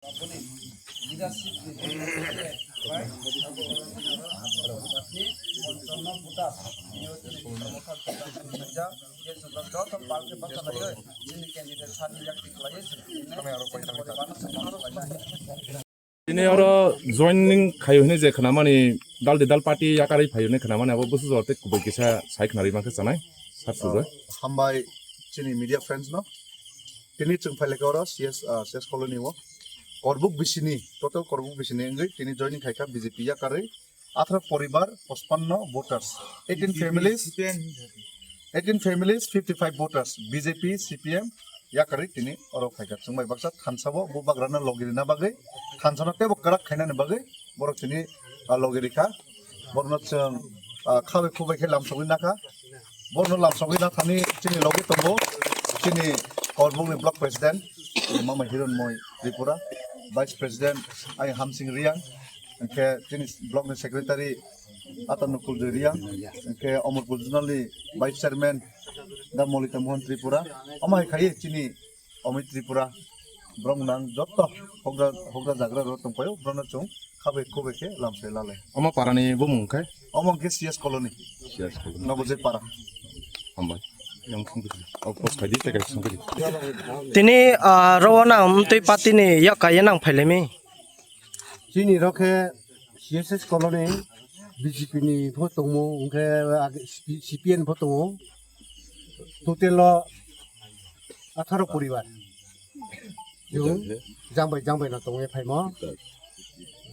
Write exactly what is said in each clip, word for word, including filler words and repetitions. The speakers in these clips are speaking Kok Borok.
Aboni leadership ni bai abo oro chini oro Asha Poribar ni ponchonno voter, bini o chini Tipra Motha Tipra Motha khaijak, je chwng joto party basa laiwi chini candidate sani yakti khlaiwi chini poribar no chwng ma khlainai. Tini oro joining khayo hwnwi je khnamani dal di dal party yakarwi phayo hwnwi khnamani abo busu jor tei kubui kisa sai khnarwi mankhe chanai sat sujo. Hambai chini media friends no. Tini chwng phailekha oro C S, ah, C S colony o. Korbuk bisini, total korbuk bisini wngwi tini joining khaikha B J P yakarwi atharo poribar, pachpanno voters, eighteen families, eighteen families, fifty-five voters, B J P, C P M yakarwi tini oro phaikha. Chwng bai baksa thansa bo bubagrano logi rina bagwi, thansano teibo kwrak khainani bagwi borok tini, ah, logi rikha. Borno chwng, ah, khabai khubai khe lamsogwi nakha. Borno lamsogwi nathani chini logi tongo chini Korbukni block president, Mama Hironmoi Tripura, vice president, ai Hamsing Riang, hwnkhe chini block ni secretary, Ata Nukul Joy Riang, hwnkhe Omorpur zonal ni vice chairman, Da Molita Mohan Tripura, omo hai khai chini Omoi Tripura, borok nang joto hokra, hokra jagra rok tongpaio, borokno chwng khabai khubai khe lamsai lalai. Omo parani bumung khai? Omo hwnkhe C S colony. C S colony. Nobojoi para. Hambai. Yang khungkhe. Au post khai di, tei kaisa khungkhe di. Tini, ah, rogo nang mtwi party ni yak kaiye nang phailemi? Chini rok khe C S S colony, B J P ni pho tongo, hwnkhe age C P, C P M pho tongo. Total o atharo poribar. Chwng jang bai jang bai no tongwi phaimo.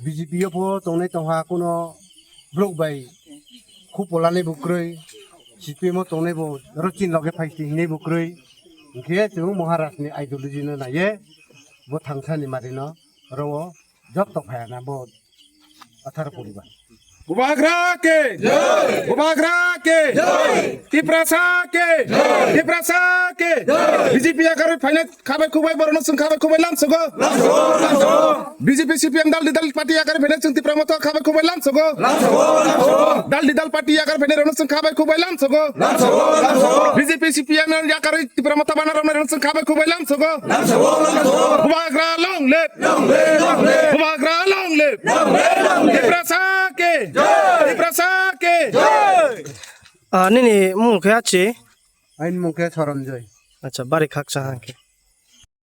B J P o pho tongnai tongha, kuno borok bai khupo lanai bo kwrwi, C P M o tongnai bo rochin loge phai hinwi bo kwrwi. Hwnkhe chwng Maharaj ni ideology no naiye bo thangsani mari no oro o joto phaiya na bo atharo poribar. Bubagra ke jai! Bubagra ke jai! Tiprasa ke jai! Tiprasa ke jai! B J P yakarwi phaina khabai khubai borokno chwng khabai khubai lamsogo. Lamsogo, lamsogo. B J P C P M dal di dal party yakarwi phaina chwng Tipra Motha khabai khubai lamsogo. Lamsogo, lamsogo. Dal di dal party yakarwi phaina rokno chwng khabai khubai lamsogo. Lamsogo, lamsogo. B J P C P M yakarwi Tipra Motha bana rokno chwng khabai khubai lamsogo. Lamsogo, lamsogo. Bubagra long live. Long live, long live. Bubagra long live. Long live, long live. Tiprasa ke jai! Tiprasa ke jai! Ah, nini mung khe achi? Aini mung khe Soronjoy. Acha, bari khaksa hangkhe.